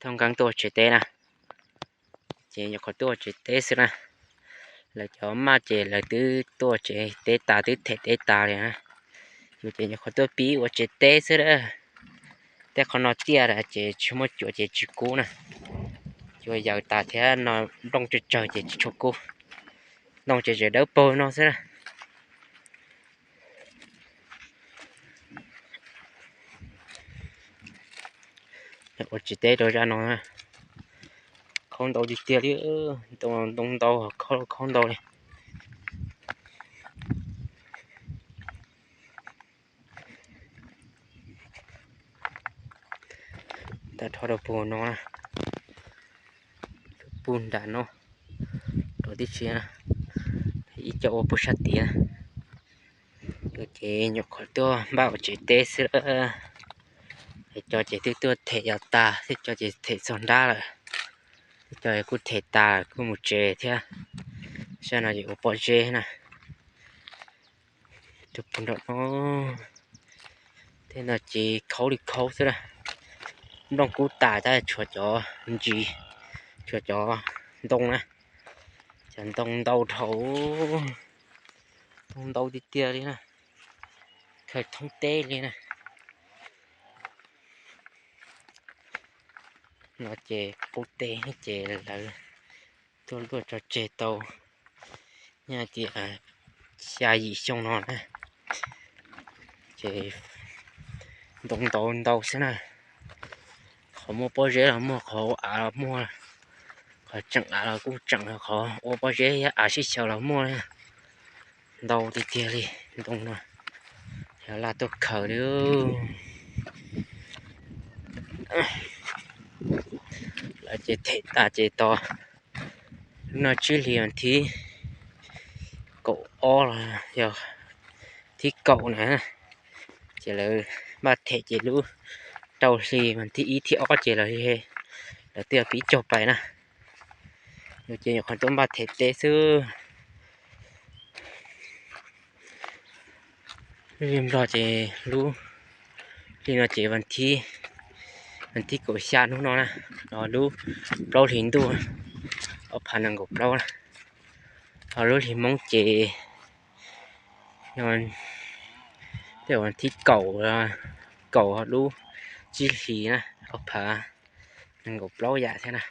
Toj nkeeb tuaj ua tsev teb na, ces nyuam qhuav tuaj ua tsev teb xwb na. Lawv cov maj ces lawv twb tuaj ua tsev teb tas, twb them teb tas li na. Yus ces nyuam qhuav tuaj pib ua tsev teb xwb a. Tej qhov no tiaj lawm ces tsis muaj cua ces tsis kub na. Cua yaws tas thiab no nplooj tsawg tsawg ces tsis tshua kub. Nplooj ces tseem dawb paug no xwb na. Ua tsev teb rau zaj no, khaub ntau tiag tiag li, ntoo ntau, khaub ntau li. Tag nrho rau puag no, puag nram no rau tib si, ib co ua puag sab tid. Ces nyuam qhuav tuaj npaj ua tsev teb xwb. Cov ces twb tuaj them yaws tas, tej cov ces them txog nrab lawm, tej cov kuj them tas kuj mus tsev thiab. Sab no ces ua pob zeb na. Rau puag nram no, tej no ces khaub li khaub xwb na. Nplooj kub tas tab tshuav cov ntsis, tshuav cov ntoo na. Cov ntoo ntau dhau, ntoo ntau tiag tiag li na, khaws thoob teb li na. No ces qub teb ces lawv tuaj luaj tso tseg tau nyob tias xya yim xyoo no na. Ces ntoo ntau ntau xwb na. Qhov muaj pob zeb los muaj, qhov av los muaj, qhov tseem av los kuj tseem, qhov ua pob zeb thiab av sib xyaw los muaj. Ntau tiag tiag li ntoo no, yog laj tuaj khaws li. Lawv ces them tas ces tos lub no tsib hlis vas thib kaum ob los yog thib kaum na, ces lawv npaj them ces lub rau hli vas thib ib thib ob ces lawv, lawv twb pib cog pais na. Yus ces nyuam qhuav tuaj npaj them teb xwb. Lub hli Nplog ces lub hli no ces vas thib kaum xya hnub no na, lub plaub hlis ntuj, ob phav nees nkaum plaub na. Ho lub hli Hmoob ces tej vas thib kaum, kaum lub tsib hlis na, ob phav nees nkaum plaub yam thiab na.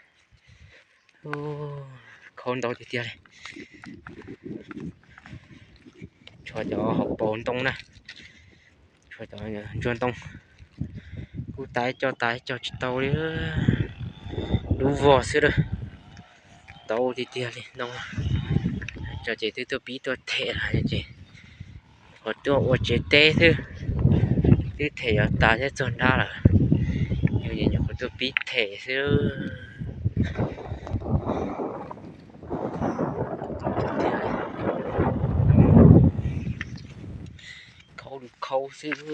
Khaub ntau tiag tiag li. Tshuav cov hauv paus ntoo na, tshuav cov ntsuag ntoo, kuj tas ib co tas ib co tsis tau li, lub vog xwb lawm. Ntau tiag tiag li ntoo. Cov ces twb tuaj pib tuaj them lawm ces qhov tuaj ua tsev teb xwb, twb them yaws tas thiab txog nrab lawm, yus nyuam qhuav tuaj pib them xwb. Khaub li khaub xwb,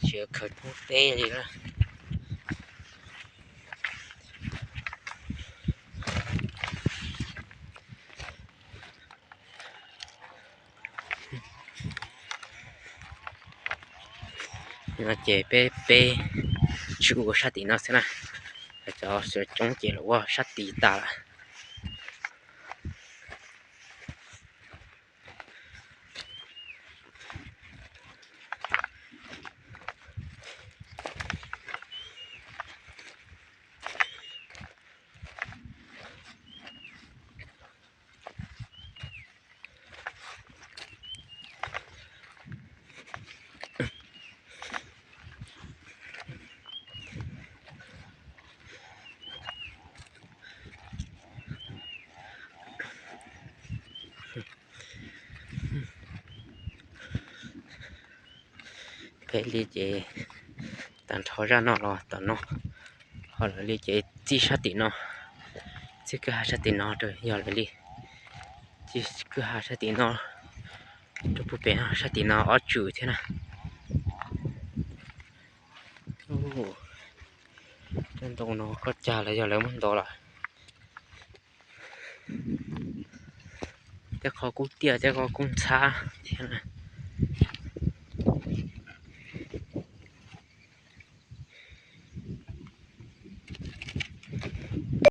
tsis khaws thoob teb li na. No ces peb, peb tsis ua sab tim no xwb na, cov xyuas coob ces los ua sab tid tas lawm. Peb li ces tag nrho zaj no los tom no, ho lawv li ces txij sab tim no, txij kwj ha sab tim no rau, yog lawv li txij kwj ha sab tim no rau puag pem no, sab tim no ob tswm thiab na. Cov ntoo no koj cag los yog lawv muab ntov lawm. Tej qhov kub tiaj, tej qhov kub ntxhab thiab na.